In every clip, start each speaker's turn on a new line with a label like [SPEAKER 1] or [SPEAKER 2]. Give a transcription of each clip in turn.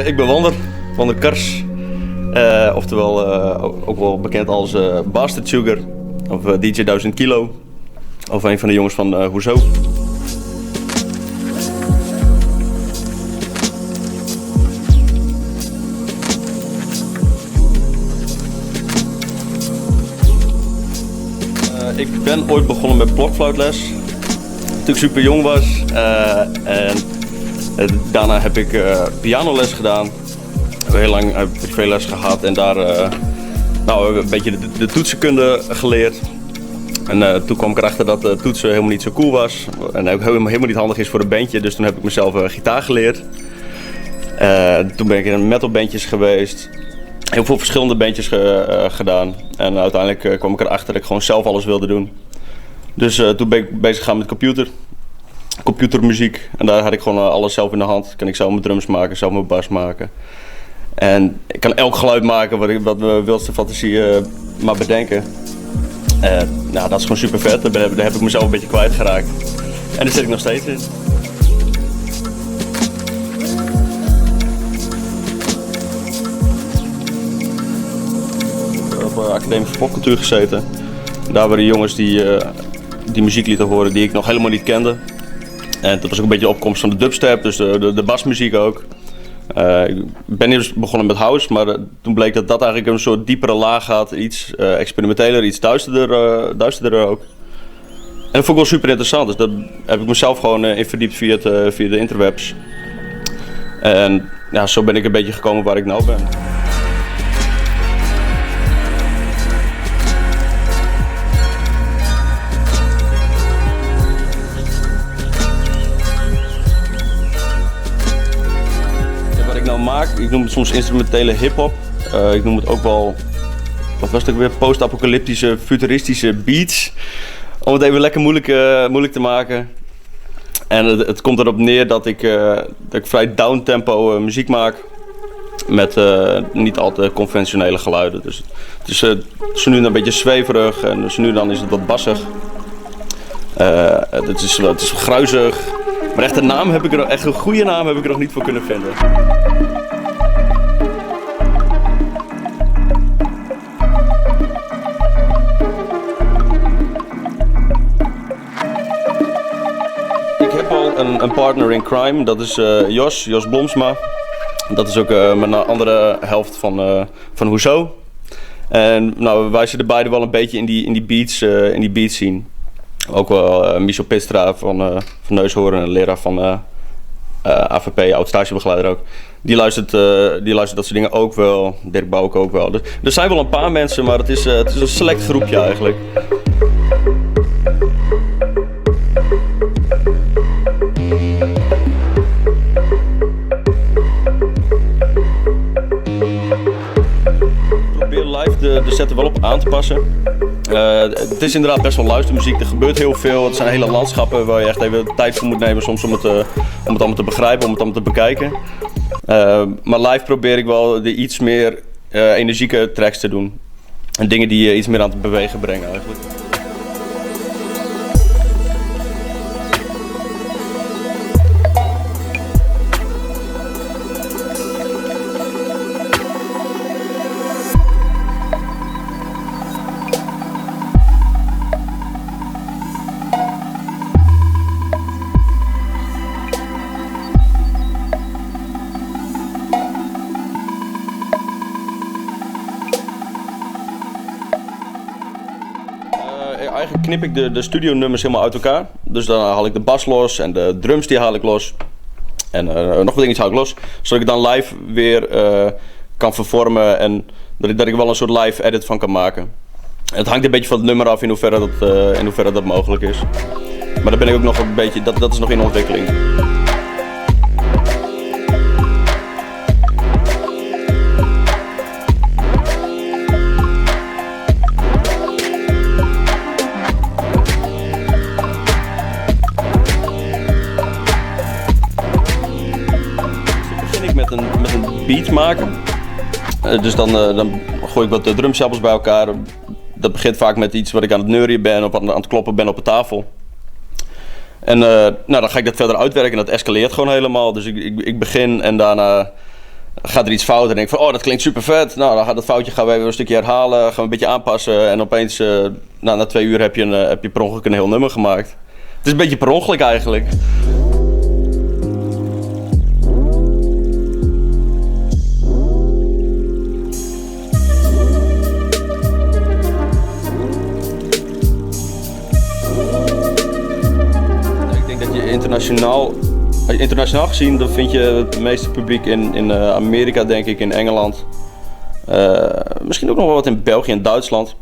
[SPEAKER 1] Ik bin Wander, Wander Kars, oftewol ook wol bekend als Bastard Sugar of DJ 1000 Kilo of een fan de jonges fan Hoezo. Ik ben ooit begonnen met blokfluitles. Toen ik super jong was. En daarna heb ik pianoles gedaan. Heel lang privéles gehad en daar nou, een beetje de toetsenkunde geleerd. En toen kwam ik erachter dat de toetsen helemaal niet zo cool was. En ook helemaal niet handig is voor een bandje. Dus toen heb ik mezelf gitaar geleerd. Toen ben ik in metalbandjes geweest. Heel veel verschillende bandjes gedaan. En uiteindelijk kwam ik erachter dat ik gewoon zelf alles wilde doen. Dus toen ben ik bezig gegaan met computer. Computermuziek. En daar had ik gewoon alles zelf in de hand. Kan ik zelf mijn drums maken, zelf mijn bas maken. En ik kan elk geluid maken wat mijn wildste fantasie maar bedenken. Nou, dat is gewoon super vet. Daar heb ik mezelf een beetje kwijtgeraakt. En daar zit ik nog steeds in. Op academische popcultuur gezeten. Daar waren jongens die muziek lieten horen die ik nog helemaal niet kende. En dat was ook een beetje de opkomst van de dubstep, dus de basmuziek ook. Ik ben eerst begonnen met house, maar toen bleek dat dat eigenlijk een soort diepere laag had. Iets experimenteler, iets duisterder ook. En dat vond ik wel super interessant, dus daar heb ik mezelf gewoon in verdiept via de interwebs. En ja, zo ben ik een beetje gekomen waar ik nou ben. Wat ik nou maak, ik noem het soms instrumentele hip-hop. Ik noem het ook wel, wat was het ook weer, post-apocalyptische, futuristische beats. Om het even lekker moeilijk te maken. En het komt erop neer dat ik vrij downtempo muziek maak. Met niet al te conventionele geluiden. Dus het is zo nu en dan een beetje zweverig en zo nu en dan is het wat bassig. Het is gruizig. Maar echt een naam heb ik er, echt een goede naam heb ik er nog niet voor kunnen vinden. Ik heb al een partner in crime, dat is Jos Blomsma. Dat is ook mijn andere helft van Hoezo. En wij zitten beide wel een beetje in die beat scene. Ook wel Michel Pitstra van Neushoorn, een leraar van AVP, oud stagebegeleider ook. Die luistert dat soort dingen ook wel. Dirk Bouke ook wel. Dus er zijn wel een paar mensen, maar het is een select groepje eigenlijk. Ik probeer live de set er wel op aan te passen. Het is inderdaad best wel luistermuziek, er gebeurt heel veel. Het zijn hele landschappen waar je echt even tijd voor moet nemen soms om het allemaal te begrijpen, om het allemaal te bekijken. Maar live probeer ik wel de iets meer energieke tracks te doen. En dingen die je iets meer aan het bewegen brengen eigenlijk. Eigenlijk knip ik de studionummers helemaal uit elkaar. Dus dan haal ik de bas los en de drums die haal ik los. En nog wat dingetjes haal ik los. Zodat ik dan live weer kan vervormen en dat ik wel een soort live edit van kan maken. Het hangt een beetje van het nummer af in hoeverre dat mogelijk is. Maar daar ben ik ook nog een beetje, dat is nog in ontwikkeling. Met een beat maken. Dus dan gooi ik wat drumsamples bij elkaar. Dat begint vaak met iets wat ik aan het neurien ben of aan het kloppen ben op de tafel. En dan ga ik dat verder uitwerken en dat escaleert gewoon helemaal. Dus ik begin en daarna Gaat er iets fout en denk ik van, oh dat klinkt super vet. Nou, dan gaat dat foutje gaan we even een stukje herhalen, gaan we een beetje aanpassen. En opeens, nou, na 2 uur heb je per ongeluk een heel nummer gemaakt. Het is een beetje per ongeluk eigenlijk. Ik denk dat je internationaal gezien, dan vind je het meeste publiek in Amerika, denk ik, in Engeland. Misschien ook nog wel wat in België en Duitsland.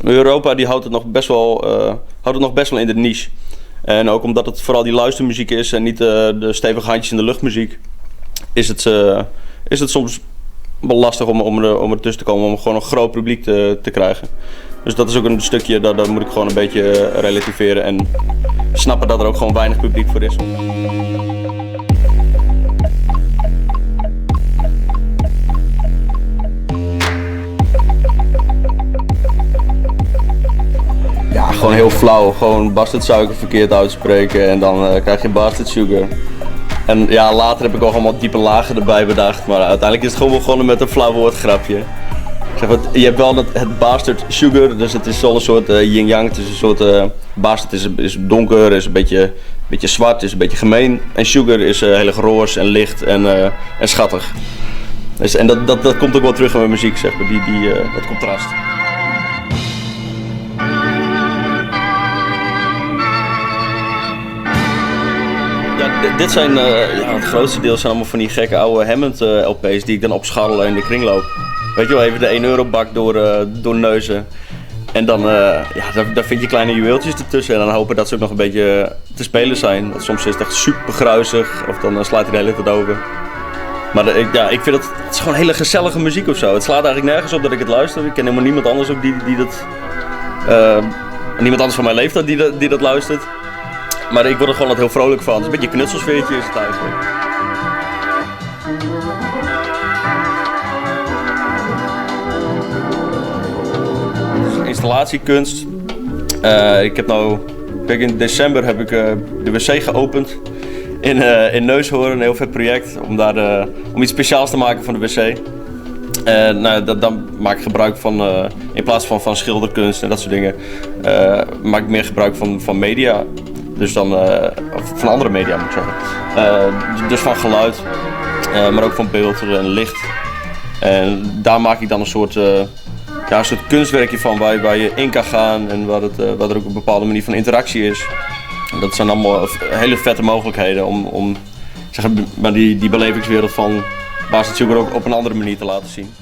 [SPEAKER 1] Maar Europa die houdt het nog best wel, houdt het nog best wel in de niche. En ook omdat het vooral die luistermuziek is en niet de stevige handjes in de luchtmuziek, is het soms wel lastig om er tussen te komen, om gewoon een groot publiek te krijgen. Dus dat is ook een stukje, daar moet ik gewoon een beetje relativeren en snappen dat er ook gewoon weinig publiek voor is. Ja, gewoon heel flauw. Gewoon bastardsuiker verkeerd uitspreken en dan krijg je bastard sugar. En ja, later heb ik ook allemaal diepe lagen erbij bedacht, maar uiteindelijk is het gewoon begonnen met een flauw woordgrapje. Zeg maar, je hebt wel het bastard sugar, dus het is al een soort yin-yang. Het is een soort bastard is donker, is een beetje zwart, is een beetje gemeen. En sugar is heel erg roze en licht en schattig. Dus, en dat komt ook wel terug in mijn muziek, zeg maar, dat contrast. Ja, dit zijn, ja, het grootste deel zijn allemaal van die gekke oude Hammond L P's die ik dan opscharrel in de kringloop. Weet je wel, even de 1 euro bak doorneuzen. En dan ja, daar vind je kleine juweeltjes ertussen. En dan hopen dat ze ook nog een beetje te spelen zijn. Want soms is het echt super gruizig of dan slaat hij de hele tijd over. Maar ik vind het is gewoon hele gezellige muziek. Het slaat eigenlijk nergens op dat ik het luister. Ik ken helemaal niemand anders ook die dat niemand anders van mijn leeftijd die dat luistert. Maar ik word er gewoon altijd heel vrolijk van. Het is een beetje een knutselsfeertje is het eigenlijk. Installatiekunst. Ik heb nou, kijk, in december heb ik de wc geopend in Neushoorn, een heel vet project om iets speciaals te maken van de wc. En dan maak ik gebruik van, in plaats van schilderkunst en dat soort dingen, maak ik meer gebruik van media. Dus dan, of van andere media moet ik zeggen. Dus van geluid, maar ook van beeld en licht. En daar maak ik dan een soort kunstwerkje van waar je in kan gaan en waar er ook een bepaalde manier van interactie is. En dat zijn allemaal hele vette mogelijkheden om die belevingswereld van Bastard Sugar ook op een andere manier te laten zien.